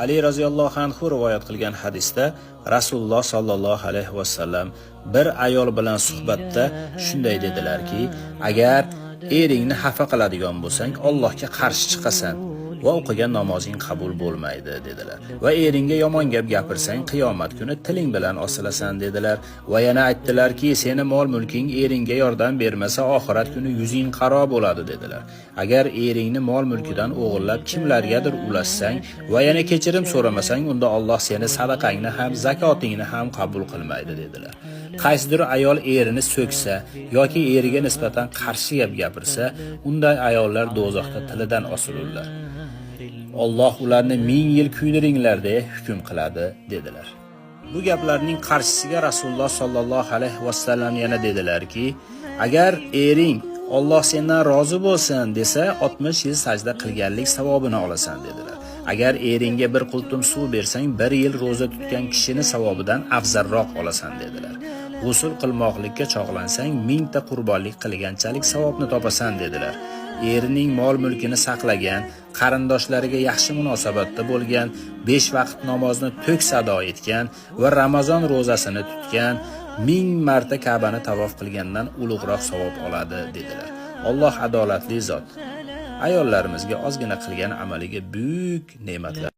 Ali roziyallohu anhu rivoyat qilgan hadisda Rasululloh sallallohu alayhi vasallam bir ayol bilan suhbatda shunday dedilarki: "Agar eringni xafa qiladigan bo'lsang, Allohga qarshi chiqasan va o'qigan namozing qabul bo'lmaydi", dedilar. Va eringga yomon gap gapirsang, qiyomat kuni tiling bilan osilasan, dedilar. Va yana aytdilarki, seni mol mulking eringga yordam bermasa, oxirat kuni yuzing qaro bo'ladi, dedilar. Agar eringni mol mulkidan o'g'irlab kimlargadir ulashsang va yana kechirim so'ramasang, unda Alloh seni sadaqangni ham, zakotingni ham qabul qilmaydi, dedilar. Qaysidir ayol erini so'ksa yoki eriga nisbatan qarshi gap gapirsa, unday ayollar do'zaxda tilidan osilurlar. Alloh ularni 1000 yil kuydiringlar deya hukm qiladi, dedilar. Bu gaplarning qarshisiga Rasululloh sallallohu alayhi vasallam yana dedilarki, agar ering "Alloh sendan rozi bo'lsin" desa, 60 yil sajda qilganlik savobini olasan, dedilar. Agar eringga bir qultum suv bersang, bir yil ro'za tutgan kishini savobidan afzalroq olasan, dedilar. G'usul qilmoqlikka chog'lansang, 1000 ta qurbonlik qilganchalik savobni topasan, dedilar. Erining mol mulkini saqlagan, qarindoshlariga yaxshi munosabatda bo'lgan, 5 vaqt namozni to'kis ado etgan va Ramazon ro'zasini tutgan 1000 marta Ka'bani tavof qilgandan ulug'roq savob oladi, dedilar. Alloh adolatli zot. Ayollarimizga ozgina qilgan amaliga buyuk ne'matlar